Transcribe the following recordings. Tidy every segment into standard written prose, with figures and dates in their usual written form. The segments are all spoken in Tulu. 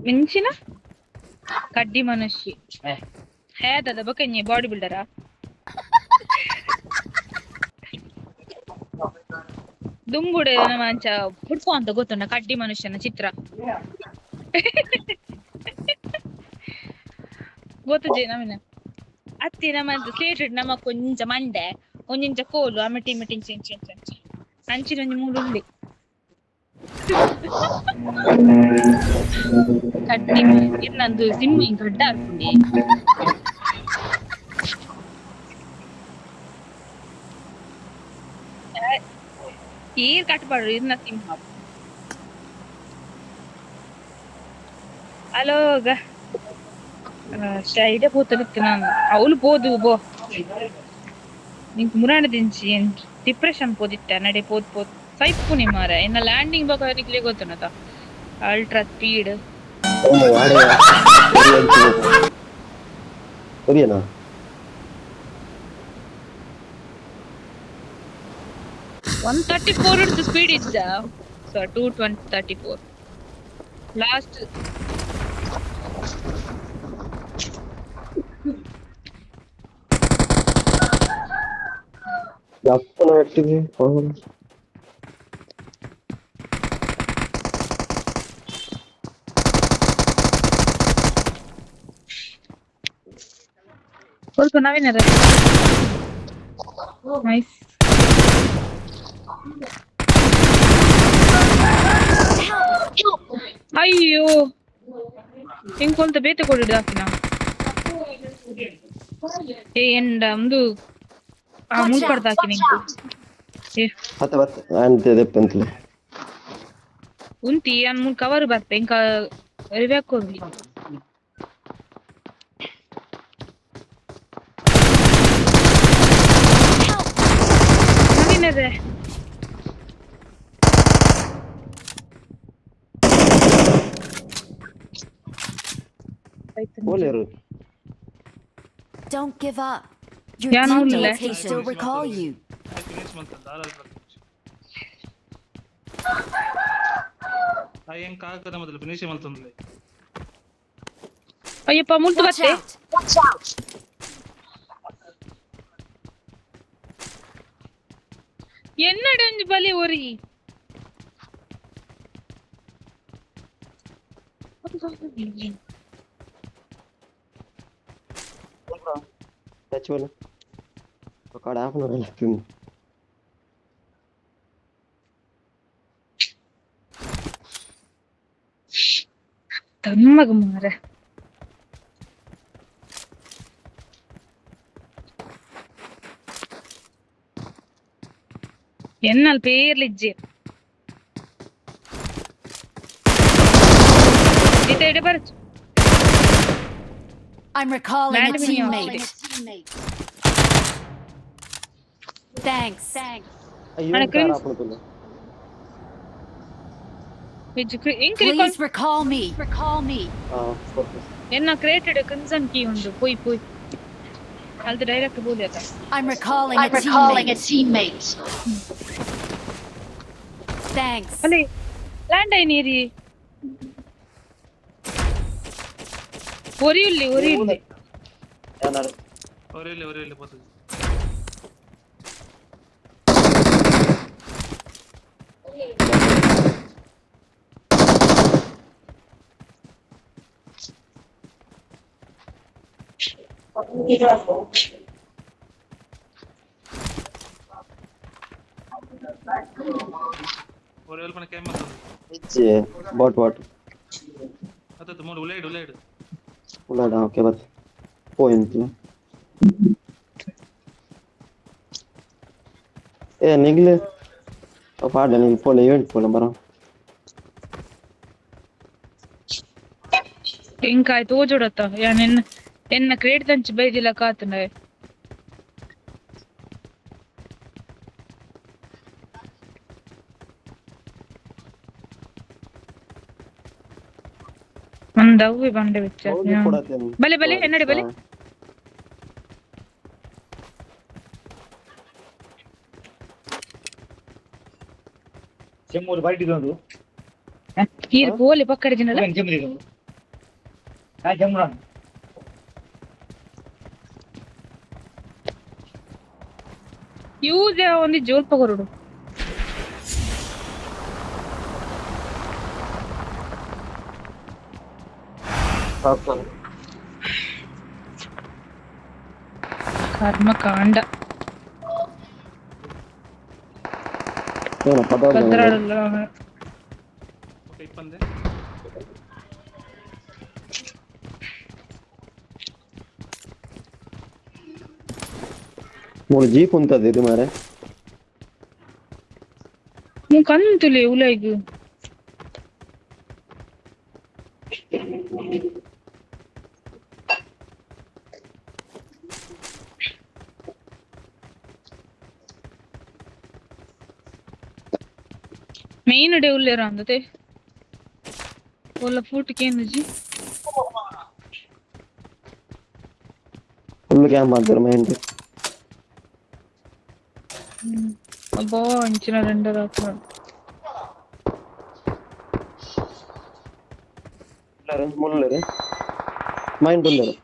ಮಿಂಚಿನ ಕಡ್ಡಿ ಮನುಷ್ಯ ಹೇದದ ಬೊಕಂಜಿ ಬಾಡಿ ಬಿಲ್ಡರಾ ದುಂಬುಡೆ ನಮ್ಮ ಅಂಚ ಪುಡ್ಪ ಅಂತ ಗೊತ್ತುಂಡ ಕಡ್ಡಿ ಮನುಷ್ಯನ ಚಿತ್ರ ಗೊತ್ತುಜಿ ನಮಿನ ಅತ್ತಿ ನಮ್ಮ ಸ್ಲೇಟ್ ನಮ್ಮ ಕೊಂಚ ಮಂಡೆ ಒಂಜಿಂಚ ಕೋಲು ಆಮೆಟಿ ಮಿಟಿ ಇಂಚ ಇಂಚ ಇಂಚ ಇಂಚ ಅಂಚಿನ ಒಂಜಿ ಮೂಲು ಉಂಡೆ ಕಡ್ಡಿ ಇನ್ನೊಂದು ಸಿಮ್ ಗಡ್ಡ ಹಾಕೊಂಡೆ ಏರ್ ಕಟ್ಬಾರ್ದು ಇದನ್ನ ಸಿಂಹ ಹಲೋ ಶೈಡೆ ಪೋತಲಿತ್ತು ನಾನು ಅವಳು ಪೋದು ಬೋ ನಿಂಗೆ ಮುರಾಣ ದಿಂಚಿ ಡಿಪ್ರೆಷನ್ ಪೋದಿತ್ತ ನಡೆ ಪೋದ್ ಪೋದ್ ಸೈಪುನಿ ಮಾರ ಇನ್ನ ಲ್ಯಾಂಡಿಂಗ್ ಬಗ್ಗೆ ನಿಕ್ಲೆ ಗೊತ್ತುನತ ಅಲ್ಟ್ರಾ ಸ್ಪೀಡ್ ಸರಿಯೇನಾ 134 ಹಿಡ್ದು ಸ್ಪೀಡ್ ಇದ್ದ ಸೊ 234 ಲಾಸ್ಟ್ ಯಪ್ಪನ ವ್ಯಕ್ತಿಗೆ ಸ್ವಲ್ಪ ನಾವೇನಾರ ನೈಸ್ ಅಯ್ಯೋ ಇಂಕೊಂತ ಬೇತೆ ಕೊಡಿಡು ಹಾಕಿನ ಏ ಎಂಡ ಒಂದು ಆ ಮುಳ್ಕಡ್ದು ಹಾಕಿ ನಿಂಕು ಏ ಬತ್ತೆ ಬತ್ತೆ ಅಂತೆ ದೆಪ್ಪಂತಲೆ ಉಂತಿ ಅನ್ ಮುಳ್ ಕವರ್ ಬರ್ತೆ ಇಂಕ ರಿವ್ಯಾಕ್ ಹೋಗ್ಲಿ ನವೀನರೇ ಓಲೇರು Don't give up. Your ಯಾನ್ ಉಲ್ಲೆ. teammates can still recall you. Finish ಮಂತಲ್ಲ ಏನ್ ಕಾಕದ ಮೊದಲು ಫಿನಿಶ್ ಮಲ್ತಂದ್ಲೆ ಅಯ್ಯಪ್ಪ ಮುಳ್ತು Watch ಬತ್ತೆ out. ಎನ್ನಡೆ ಒಂಜಿ ಬಲಿ ಒರಿ ಟಚ್ ಬಲ್ಲ ఒక హాఫ్ అన్ అవర్ వెళ్తుంది ತಮ್ಮಗ ಮಾರ ಎನ್ನಲ್ ಪೇರ್ಲಿಜ್ಜೆ ಇತ್ತೆ ಇಡೆ ಬರಚು I'm recalling a Land me on. teammate. Thanks. ಅಯ್ಯೋ ಅಣ್ಣ, ಕಾರ್ ಕ್ರಿಮ್ಸ್- ಹಾಕೊಂಡು ಇಂಕ್ recall Please recall me. Recall me. ಹಾ ಎನ್ನ ಕ್ರೇಟೆಡ್ ಕ್ರಿಮ್ಸನ್ ಕೀ ಉಂಡು ಪೋಯ್ ಪೋಯ್ ಅಲ್ದು ಡೈರೆಕ್ಟ್ ಬೋಲಿ ಅತ್ತ I'm recalling I'm a recalling a teammate. teammate. Thanks. ಅಲ್ಲಿ ಲ್ಯಾಂಡ್ ಆಯ್ ನೀರಿ ಒರಿಯುಲ್ಲಿ ಒರಿಯುಲ್ಲಿ ಏನಾರು ಒರೆಯಲ್ಲಿ ಒರೆಯಲ್ಲಿ ಬರ್ತದೆ ಒರೆಯಲ್ಲಿ ಪಣ ಕೇಮ್ ಮಂತಂದು ಇಜ್ಜಿ ಬಾಟ್ ಬಾಟ್ ಅತ್ತ ಮೂರು ಉಲೇಡು ಉಲೇಡು ಉಳ್ಳಾಡ ಓಕೆ ಬತ್ತೆ ಪೋಯಿಂಟ್ ಏ ನಿಗ್ಲು ಪಾಡ ನಿಲ್ ಪೋಲೆ ಇವೆಂಟ್ ಪೋಲೆ ಬರ ಇಂಕಾಯ್ ತೋಜೊಡತ್ತ ಯಾನ್ ಎನ್ನ ಎನ್ನ ಕ್ರೇಟ್ ದಂಚಿ ಬೈದಿಲ್ಲ ಕಾತುಂಡ ಒಂದ್ ಅವ್ವೆ ಬಂಡೆ ಬಿಚ್ಚ ಬಲೆ ಬಲೆ ಎನ್ನಡೆ ಬಲೆ ಚೆಮ್ಮೂರು ಬೈಟ್ ಇದೊಂದು ಈರ್ ಪೋಲಿ ಪಕ್ಕಡ ಜಿನಲ. ಯೂಸ್ ಒಂದು ಜೋಲ್ಪ ಕೊರಡು. ಕರ್ಮಕಾಂಡ. ಏನಪ್ಪ? ಪದ್ರಾಡಲ್ಲ. ಓಕೆ, ಇಪ್ಪಂದೆ. ಮೂರು ಜೀಪ್ ಉಂತದ ಇದು ಮಾರೆ. ಕಂತುಲೆ ಉಲೈಗು. ಮೇನ್ ಡೇ ಉಲ್ಲೇರ ಅಂದತೆ ಒಲ್ಲ ಫೂಟ್ ಕೇಂದ್ರಜಿ. ಫುಲ್ ಕ್ಯಾಂಪ್ ಮಾಡ್ತಾರೆ ಮೈಂಡ್. ಅಬ್ಬಾ, ಅಂಚಿನ ರೆಂಡರ್ ಹಾಕ್ರ. ಮುಲ್ಲರು ಮೈಂಡ್ ಉಲ್ಲರು.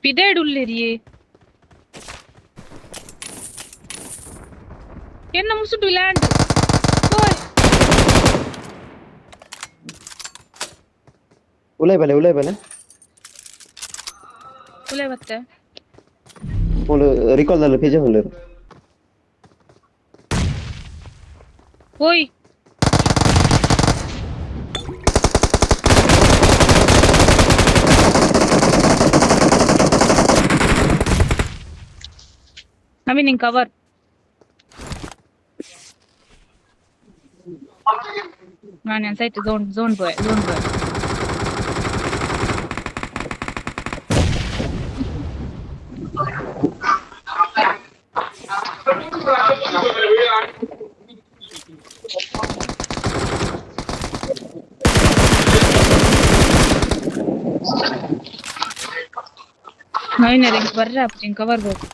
ಪಿದೇಡ್ ಉಲ್ಲೇರಿಯೇ ಎನ್ನ ಮುಸುಟು ಲ್ಯಾಂಡ್. ಓಯ್. ಉಲೈ ಬಲೆ, ಉಲೈ ಬಲೆ. ಉಲೈ ಬತ್ತೆ. ಮೂಲು ರಿಕಾಲ್ ದಲ್ಲಿ ಪೇಜ್ ಉಲ್ಲರು. ಓಯ್. I mean in cover. ನಾನು inside zone zone boy zone boy. ನವೀನ ಬರ್ರ ಕವರ್ ಬೇಕು.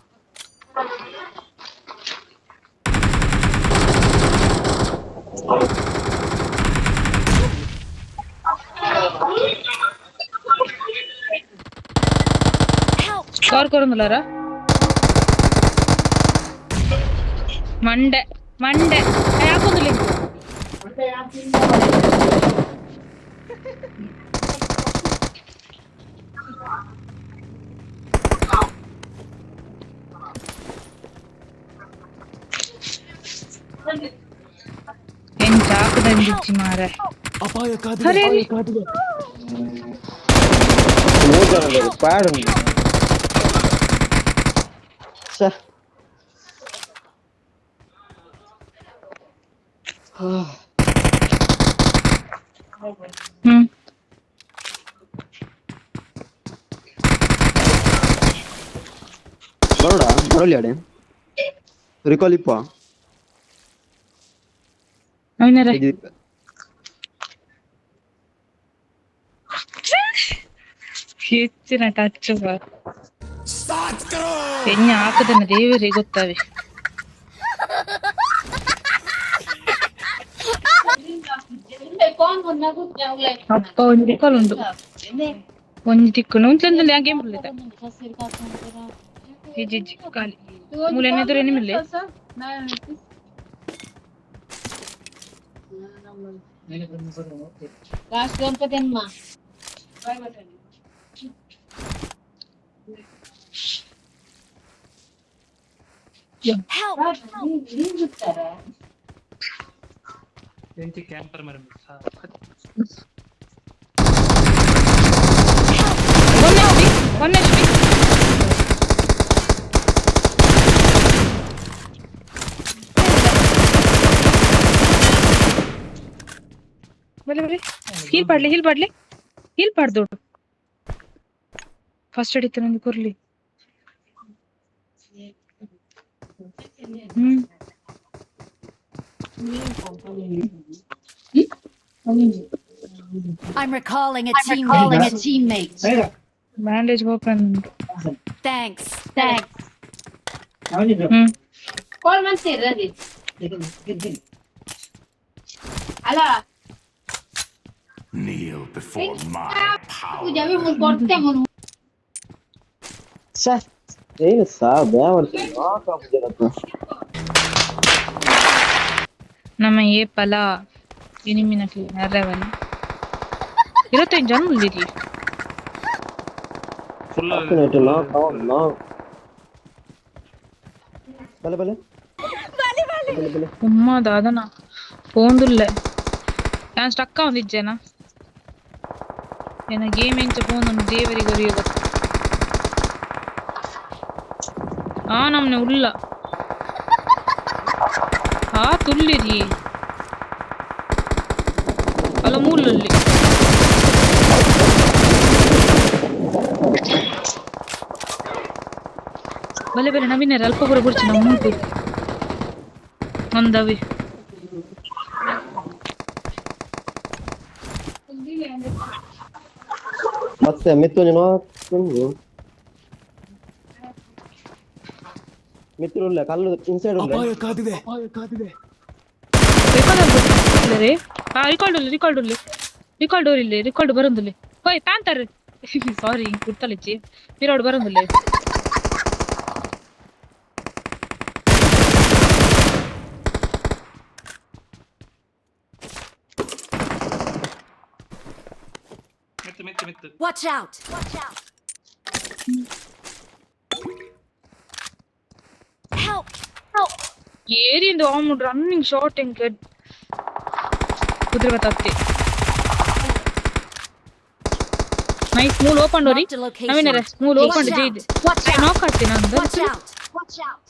Help! Cover ಕೊರಂದುಲಾರ ಮಂಡೆ ಮಂಡೆ ಯಾಕೊಂದು ಲಿಂಕ್. ಎಂಚ ಹಾಕದಂದಿಚ್ಚಿ ಮಾರೆ. ಅರೆ ಅರೆ. ಮೂರು ಜನ ಉಲ್ಲೆರ್, ಸ್ಕ್ವಾಡ್ ಉಂಟು. ಛೆ. ಹ್ಮ್. ಬರೋಡ ಬರೋಲಿ ಅಡೆ ರಿಕಾಲ್ ಇಪ್ಪ. ನವೀನರೇ, ಹೆಚ್ಚಿನ ಟಚ್ ಎಣ್ಣೆ ಹಾಕದನ್ನ ದೇವರಿಗೆ ಗೊತ್ತಾವೆ. ಅಪ್ಪ, ಒಂಜಿ ರಿಕಾಲ್ ಉಂಡು, ಒಂಜಿ ತಿಕ್ಕುಂಡು. ಒಂಚೊಂದು ಗೇಮ್ ಉಳ್ಳಿದೆ. ಇಜ್ಜಿ ಇಜ್ಜಿ, ಖಾಲಿ ಮೂಲೆ ಎದುರು ಎನಿಮಿಲ್ಲೆ. Help! ಎಂಚಿ ಕ್ಯಾಂಪರ್ ಮರ. 1 HP, 1 HP. ಬಲೆ ಬಲೆ, ಹೀಲ್ ಪಾಡ್ಲಿ, ಹೀಲ್ ಪಾಡ್ಲಿ, ಹೀಲ್ ಪಾಡ್ದೋಡು. ಫಸ್ಟ್ ಏಡ್ ಇತ್ತು ನಂದು, ಕೊರ್ಲಿ. ಹ್ಮ್. I'm recalling a teammate. Recalling a teammate. Bandage open. Thanks. Thanks. Hmm. Call ಮಾಡ್ತೀರಿ ಅಲ್ಲ. Kneel before my power. ಛೆ, ಏನು ಸಾ ಬೇವರ್ಸಿ ನಾಕ್. ನಮ್ಮ ಏಪಲ ಎನಿಮಿನಕ್ಲು ಅರೆವಲ್ 25 ಜನ ಉಳ್ಳಿರಿ. ಫುಲ್. ನಾಕ್ ನಾಕ್. ಬಲೆ ಬಲೆ ಬಲೆ ಬಲೆ. ಉಮ್ಮ ದಾದನ ಪೋಂದುಲ್ಲೆ, ಯಾನ್ ಸ್ಟಕ್ ಆವೊಂದಿಜ್ಜೆನಾ? ಎನ್ನ ಗೇಮ್ ಎಂಚ ಪೋಂದುಂಡು ದೇವರಿಗೆ ಒರಿಯ ಗೊತ್ತು. ಆ ನಮ್ನೆ ಉಲ್ಲ ಆ ತುಲ್ಲಿರಿ ಅಲ್ಲ ಮೂಲಲ್ಲಿ. ಬಲೆ ಬಲೆ ನವೀನ, ಅಲ್ಪ ಪೂರ ಬುಡ್ಚಿ ನಮ್ಮ ಮುಂಟು ಒಂದವಿ. ಮತ್ತೆ ಮಿತ್ತೊಂಜಿ ನಾಕ್ ಮಿತ್ರ ಕಲ್ಲು ಇನ್ಸೈಡ್ ಉಲ್ಲ. ರಿಕಾರ್ಡ್ ಹಾ, ರಿಕಾರ್ಡ್ ಉಲ್ಲೆ, ರಿಕಾರ್ಡ್ ಉಲ್ಲೆ, ರಿಕಾರ್ಡ್ ಇಲ್ಲಿ, ರಿಕಾರ್ಡ್ ಬರಂದುಲ್ಲೆ. ಹೋಯ್ ಪ್ಯಾಂತರ್, ಸಾರಿ, ಗುರ್ತಲಿಜ್ಜಿ, ಪಿರೋಡ್ ಬರಂದುಲ್ಲೆ. ಮಿತ್ತು ಮಿತ್ತು ಮಿತ್ತು. Watch out! Watch out! Help! Help! ಏರಿಂದು ಆಮುಡ್ running shot ಎಂಕ್ ಕುದುರೆ ಬತ್ತತ್ತಿ. ನೈಸ್, ಮೂಲ್ ಓಪನ್ ಡೋರಿ. Marked a location. ನವೀನರ ಮೂಲ್ open. Watch zaid out! Watch out! ನಾಕ್ ಆಗ್ತೀನಿ ನಂದು. Watch out! Watch out!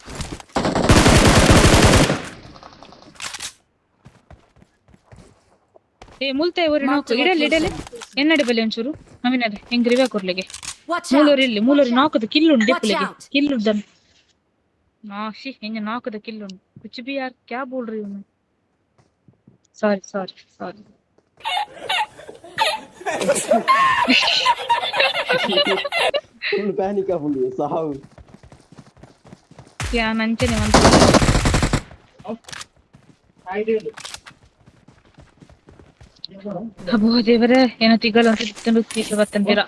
ಏ ಮುಲ್ತೆ ಒರಿ Marked ನಾಕ್ a ಇಡಲಿ ಇಡಲಿ. location. ಎನ್ನಡಿ ಬಲ್ಲಿ ಒಂಚೂರು ನವೀನರೆ, ಎಂಕ್ ರಿವ್ಯಾ ಕೊರ್ಲಿಗೆ. Watch Mulur out! ಇಲ್ಲಿ ಮೂಲೂರು ನಾಕದ ಕಿಲ್ಲು ಉಂಡು. Watch ಡಿಪ್ಪುಲೆಗೆ out. ಕಿಲ್ಲು ದನ್ ನಾ she ಎಂಜ ನಾಕದ ಕಿಲ್ಲು ಉಂಡು. ಕುಚ್ ಬಿ ಯಾರ್, ಕ್ಯಾ ಬೋಲ್ ರही हूं मैं? Sorry sorry sorry. Full panic ಆಪುಂಡು ಸಾವು. ಯಾನ್ ಅಂಚನೆ ಮಂತ್. ಅಬ್ಬೋ ದೇವರೇ, ಏನ ತಿಗಲ್ ಅಂತ ತಿಂದು ತೀರ್ಥ ಬತ್ತಂತೀರ.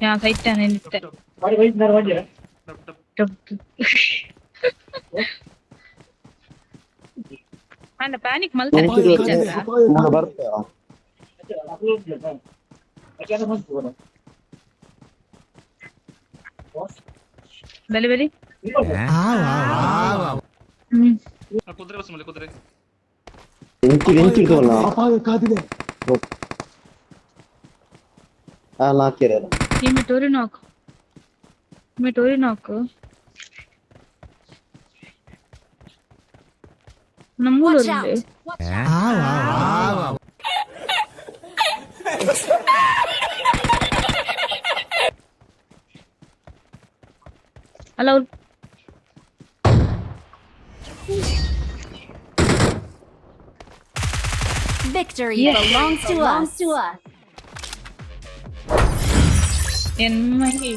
ಯಾನ್ ಸೈತಾನೆ ನಿತ್ತೆ. ಡಬ್ ಡಬ್. ಅಂಡ ಪ್ಯಾನಿಕ್ ಮಲ್ತಾರೆ. ಬರ್ತ. ಬಲಿ ಬಲಿ. ಹ್ಮ್. ಕುದುರೆ ಬಸ್ ಮೇಲೆ ಕುದುರೆ. ಇಂಚಿ ಇಂಚಿ ಇಡ್ತವಲ್ಲ. ಆ ನಾಲ್ಕೇರ. ఈమె టోరీ నాక్, ఈమె టోరీ నాక్. Watch ನಮ್ಮೂರಲ್ಲಿ out! Watch out! ಅಲ್ಲ ಅವ್ರು Victory Yeah. belongs to us. To us. ಎನ್ಮಹಿ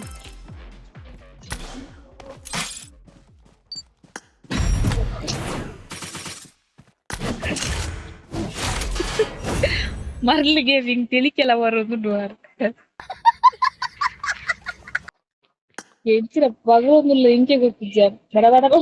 ಮರ್ಲಿಗೆ ಹಿಂಗ್ ತಿಳಿಕೆಲ್ಲ ಬರೋದು ಡುವಾರ್ ಎಂಚಿನ ಭಗವಂతుಲ್ಲ ಇಂಕೆ ಗೊತ್ತಿದ್ಯಾ, ಬಡ ಬಡ ಬಡ.